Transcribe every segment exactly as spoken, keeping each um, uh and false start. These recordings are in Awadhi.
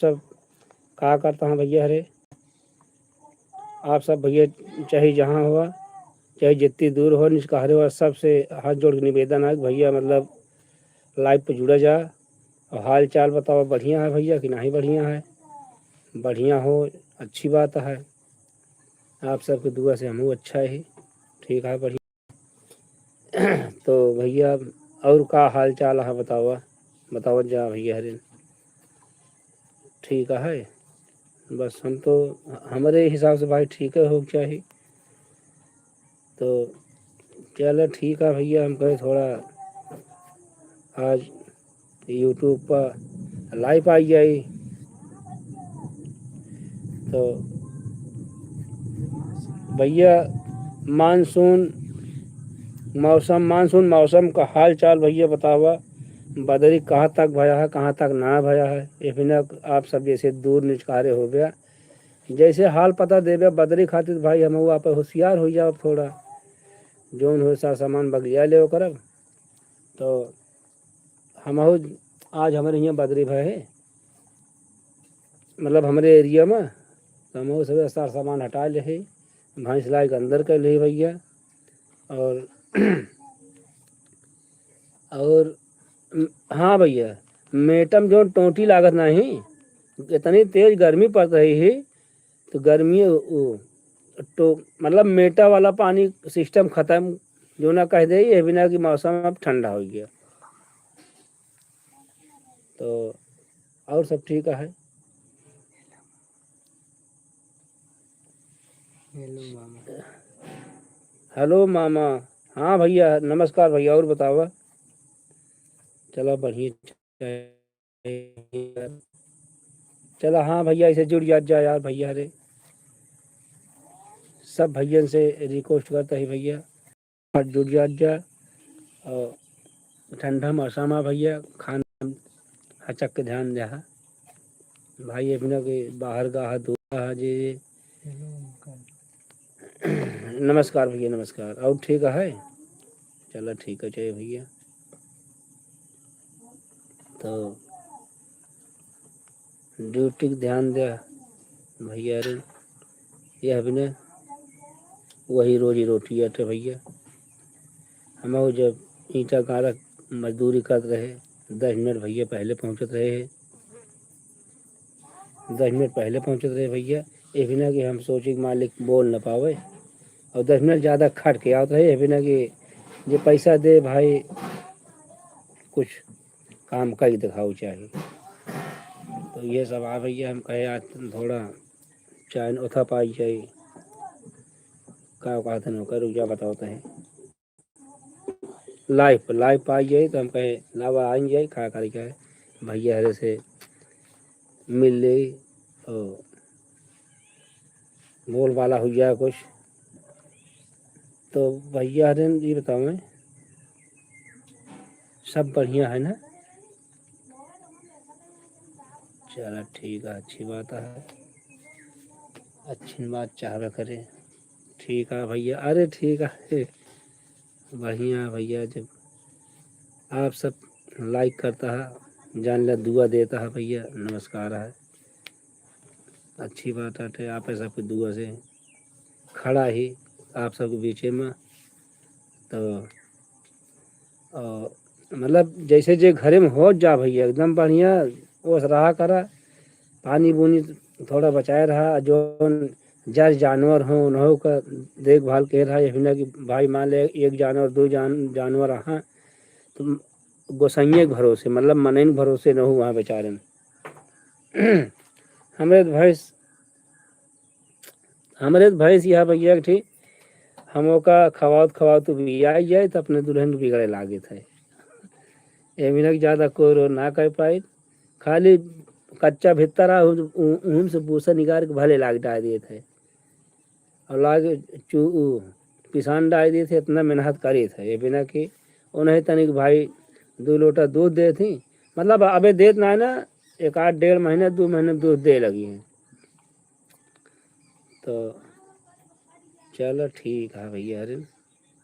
सब का करता है भैया हरे। आप सब भैया चाहे जहाँ हुआ, चाहे जितनी दूर हो, निचकारे हुआ, सबसे हाथ जोड़ के निवेदन है कि भैया मतलब live पे जुड़ा जा और हाल चाल बताओ, बढ़िया है भैया कि नहीं बढ़िया है? बढ़िया हो, अच्छी बात है। आप सबके दुआ से हमहू अच्छा ही, ठीक है, बढ़िया। तो भैया, और का हाल चाल है बतावा, बतावत जा भैया हरिन। ठीक है, बस हम तो, हमरे हिसाब से भाई ठीक है हो के चाही। तो चलो ठीक है भैया, हम कहे थोड़ा आज YouTube पर live आई जाई। तो भैया, मानसून मौसम, मानसून मौसम का हाल चाल भैया बतावा, बदरी कहाँ तक भया है, कहाँ तक ना भया है, ये बिना आप सब जैसे दूर निचकारे हो गया, जैसे हाल पता देबे बदरी खातिर भाई, हम आप होशियार हो जाओ थोड़ा, जौन हो सार सामान बगलिया ले करब। तो हमहू आज हमरे हियाँ बदरी भय है, मतलब हमरे area में, तो हमहू सब सार सामान हटा ले है, भैंस लाए के अंदर कर ले भैया। और और हाँ भैया, मेटम जौन टोंटी लागत नहीं, इतनी तेज गर्मी पड़ रही है, तो गर्मी वो तो मतलब मेटा वाला पानी system खत्म, जो ना कह दे ये बिना कि मौसम अब ठंडा हो गया। तो और सब ठीक है। Hello मामा। Hello मामा। हाँ भैया, नमस्कार भैया, और बतावा? चला बढ़िया। चला हाँ भैया, इसे जुड़ जात जा यार भैया रे, सब भैयन से request करता है भैया। और जुड़ जात जा। और ठंडा मौसम है भैया, खान हचक के ध्यान दे हा। भाई अपना के बाहर का हा, दूर का हा जे। नमस्कार भैया, नमस्कार। और ठीक है? चला ठीक है, चाहिए भैया। तो duty के ध्यान दे भैया रे, ये अभी ने वही रोजी रोटी अटे भैया। हम जब ईंटा गाड़ा मजदूरी करत रहे, दस मिनट भैया पहले पहुँचत रहे, दस मिनट पहले पहुँचत रहे भैया। ये भी ना कि हम सोचे कि मालिक बोल न पावे और दस मिनट ज़्यादा खट के आवत रहे, ये भी ना कि जे पैसा दे भाई, कुछ काम कई दिखाओ चाही। तो ये सब आ भैया, हम कहे आज थोड़ा चाय उठा पाई जाई, का कहते हैं ओकर, रुक जा बताओ तहे। Live, live पाई जाई तो हम कहे लावा आई जाई, का करे के है, भैया हरे से मिल ले और बोल बाला हो जाए कुछ। तो भैया हरे ये बताओ, सब बढ़िया है ना? चला ठीक है, अच्छी बात है, अच्छी बात चाहबे करे। ठीक है भैया, अरे ठीक है, बढ़िया है भैया, जब आप सब like करता है, जान ले दुआ देता है भैया, नमस्कार है, अच्छी बात है, आप सबके दुआ से खड़ा ही आप सबके बीचे में। तो और मतलब जैसे जे घरे में हो जा भैया, एकदम बढ़िया ओस रहा करा, पानी बुनी थोड़ा बचाए रहा, जौन जर जानवर हो उन्हों का देखभाल के रहा। ये ना कि भाई मान ले एक जानवर, दो जान-, जानवर रहा तो गोसाइये के भरोसे, मतलब मनइन के भरोसे न हो वहाँ बेचारे में। हमरे तो भैंस, हमरे तो भैंस यह भैया के ठीक, हम ओका खवावत खवावत भी आई जाए तो अपने दुल्हन के बिगड़े लागे थे। एमिनक ज़्यादा कोरो ना कर पाई, खाली कच्चा भित्तर आ, उ-, उ-, उहम से भूसा निकाल के भले लाग डाल दिए थे। और लाग चू-, उ, पिसान डाल दिए थे, इतना मेहनत करे थे। ये बिना कि उन्हें तनिक भाई दो लोटा दूध दे थी, मतलब अबे देत ना है ना, एक आध डेढ़ महीने, दो महीने दूध दे लगी है। तो चलो ठीक है भैया, अरे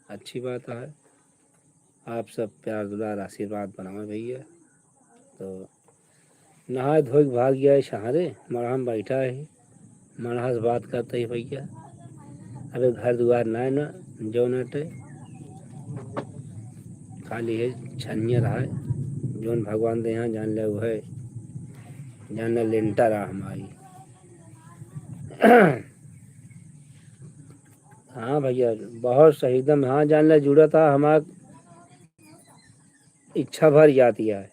अच्छी बात है, आप सब प्यार दुलार आशीर्वाद बनावे भैया। तो नहाए धोए के भाग गया है शहरे, मड़हा में बैठा है, मड़हा से बात करते ही भैया। अबे घर दुआर नाय ना, जौन अटे खाली है छनिया रहा है, जौन भगवान दे यहाँ जान ले वो है, जान ले लेंटा रहा हमारी। हाँ भैया, बहुत सही एकदम। हाँ, जान ले जुड़ा था हमार इच्छा भर जाती है।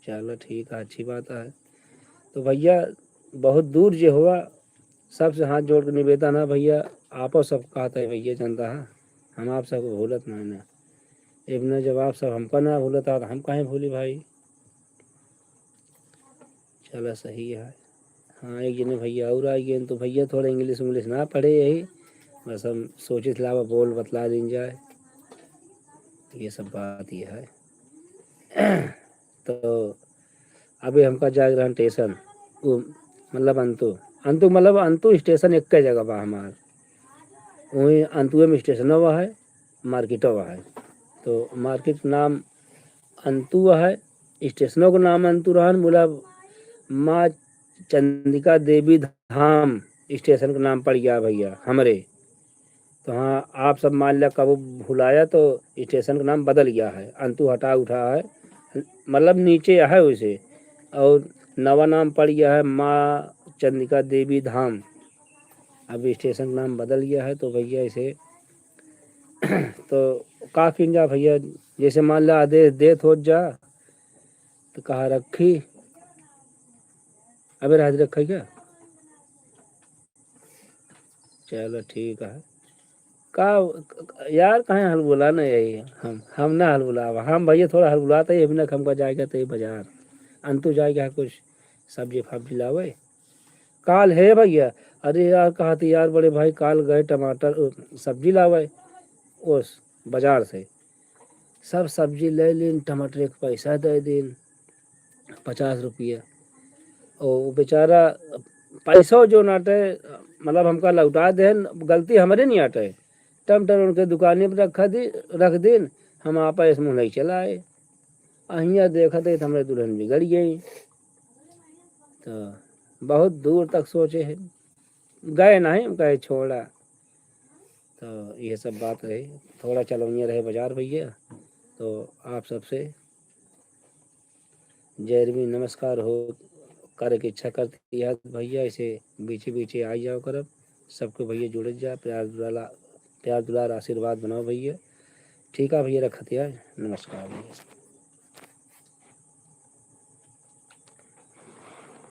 चलो ठीक है, अच्छी बात है। तो भैया, बहुत दूर जे हुआ, सबसे हाथ जोड़ के निवेदन है भैया, आपो सब कहते हैं भैया, जनता है, हम आप सबको भूलत नहीं ना। इतना जब आप सब हमका ना भूलत है, तो हम कहीं भूली भाई। चला सही है। हाँ, एक जने भैया और आ गए, तो भैया थोड़ा इंग्लिश उंग्लिश ना पढ़े यही, बस हम सोचित लावा बोल बतला दीन जाए, ये सब बात ये है। तो अभी हमका जाए रहन स्टेशन, वो मतलब अंतु, अंतु मतलब अंतु स्टेशन एक जगह बा हमार, वहीं अंतुए में स्टेशनो बा है, मार्केटो बा है। तो मार्केट के नाम अंतु है, स्टेशनों के नाम अंतु रहन, बोला माँ चंडिका देवी धाम स्टेशन के नाम पड़ गया भैया हमरे। तो हाँ, आप सब मान लिया कबो भुलाया तो स्टेशन का नाम बदल गया है, अंतु हटा उठा है, मतलब नीचे है वैसे, और नवा नाम पड़ गया है माँ चंडिका देवी धाम। अब स्टेशन का नाम बदल गया है, तो भैया इसे तो का किन जा भैया, जैसे मान ला आदेश देत होत जा, तो कहा रखी, अबे राज रखा क्या? चलो ठीक है। का यार, कहें हलबुला नहीं आई, हम, हम ना हलबुलावा। हम भैया थोड़ा हलबुलाते ही, अभी ना हमका जाएगा तो ये बाजार, अंतु जाएगा कुछ सब्जी फब्जी लावे। काल है भैया, अरे यार, कहा थी यार बड़े भाई, काल गए टमाटर, अ, सब्जी लावे उस बाजार से, सब सब्जी ले लीन, टमाटर के पैसा दे दीन पचास रुपया। ओ बेचारा पैसो जो नाटे, मतलब हमका लौटा देन, गलती हमरे नहीं आटे। टमाटर उनके दुकाने पर रखा दी, रख दीन, हम आपस मुँह नहीं चलाए। अहिया देखत है तो हमरे दुल्हन बिगड़ गई। तो बहुत दूर तक सोचे है, गए नहीं, हम कहे छोड़ा। तो ये सब बात रही, थोड़ा चलौनिया रहे बाजार भैया। तो आप सबसे जय रवि नमस्कार हो करे के इच्छा करती है भैया, ऐसे बीचे बीचे आ जाओ करब। सबको भैया जुड़त जा, प्यार दुलारा, प्यार दुलार आशीर्वाद बनाओ भैया। ठीक है भैया, रखत है, नमस्कार भैया।